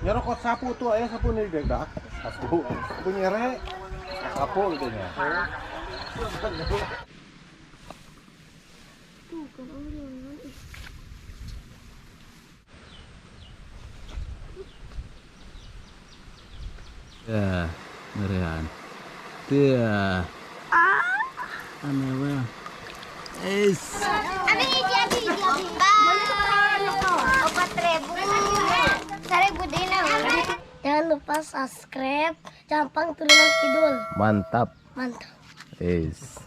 Nyerokot sapu tuh aya sapu nih degdak. Sapu. Sapu nyere. Sapu gitu nya. Tuh kan orang. Ya, merian. Dia. Aneh weh. Es. Jangan lupa subscribe Jampang Turunan Kidul. Mantap. Mantap. Es.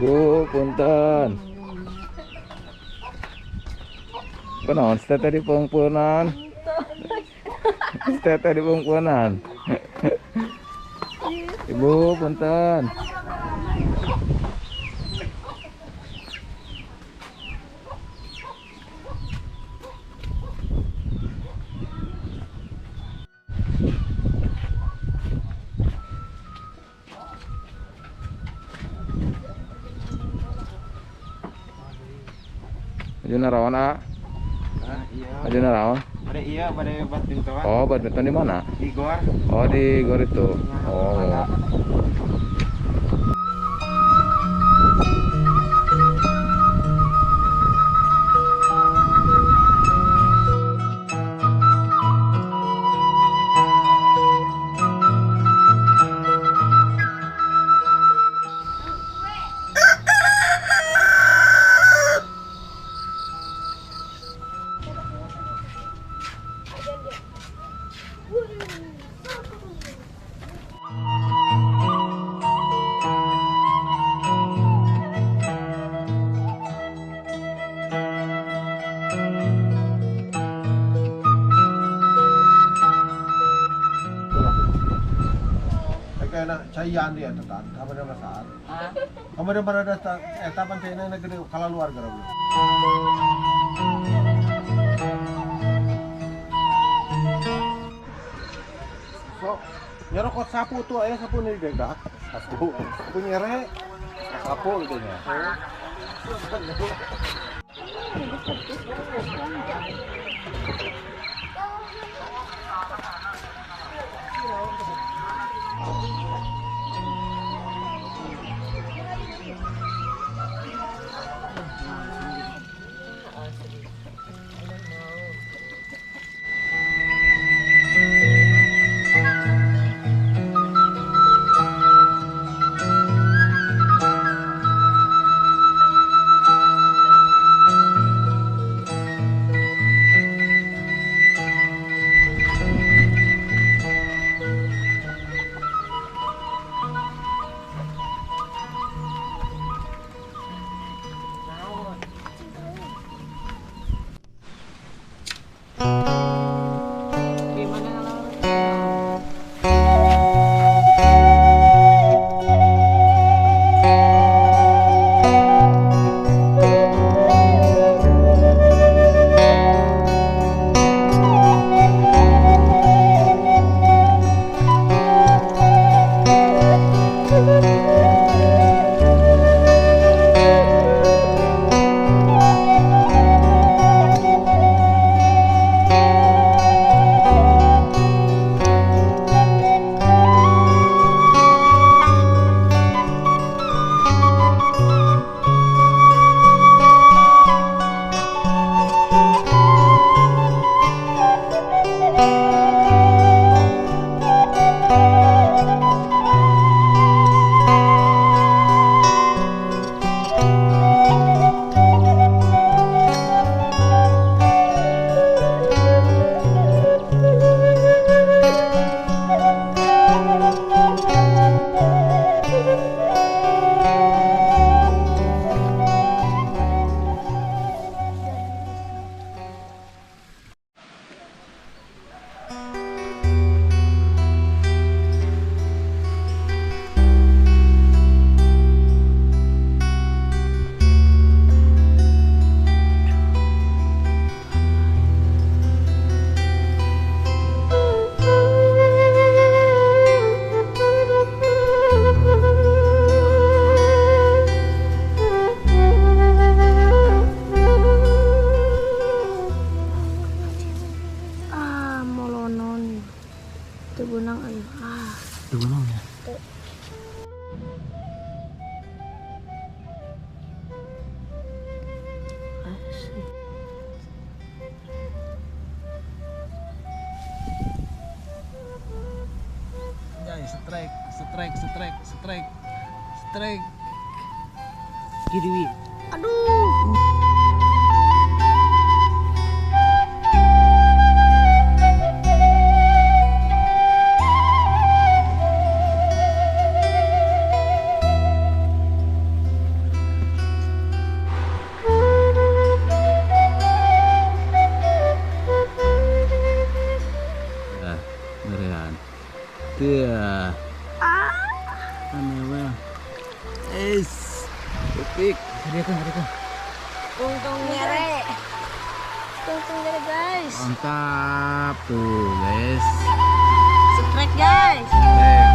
Bu, punten. Kunaon si teteh di pungpunan? Si teteh di pungpunan. Ibu, punten. Aju naraon, A? Iya. Aju naraon? Pada iya, pada badminton. Oh, badminton di mana? Di gor. Oh, di gor itu. Oh. Caian dia tetan, kamu ada masalah. Kamu ada berada etapan China negeri kalau luar gara. So, nyerokot sapu tuh ayah sapu nih dedak, sapu, sapu nyere, sapu gitu nya. Strike, strike, strike, strike, strike. Kiri. Aduh. Nah, merian. Tuh. Es, epic. Untung nyere. Untung nyere guys. Mantap tuh guys. Strike guys. Strike.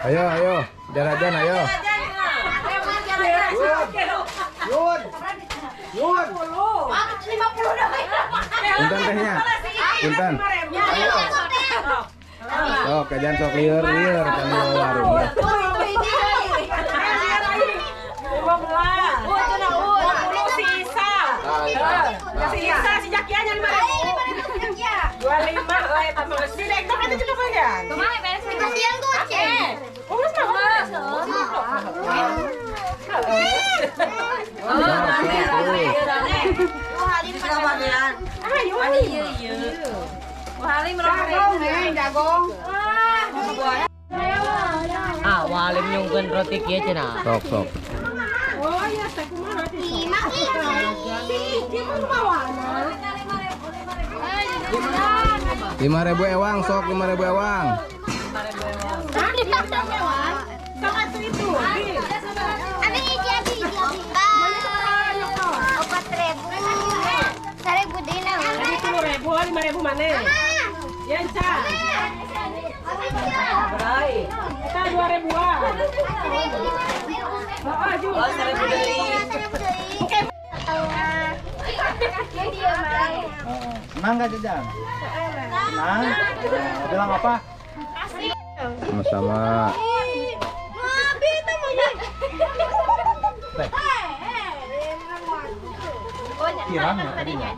Ayo, ayo, jalan-jalan, ayo. Yun, yun. Punten tehnya, punten. Sok, kajian sok liur-liur kan warung. Si Isa, si Jakianya 5.000. 25 lah eta mah geus didek teh itu cenah bagian. Kumaha beres dikasihan kucing. Oh, geus mah. Ah, walim nyungkeun roti kieu cenah. Sok sok. Rp5.000 ewang sok, 5.000 ewang. Abi hiji, abi hiji, abi. 4.000. 1.000 deui na. 3.000, 5.000 maneh. Ya, Ca. Eta 2.000-an. Heeh, Ju. Oh, 1.000 deui. Senang gak jajan? Senang. Bilang apa? Sama-sama. Pirang ya tadinya.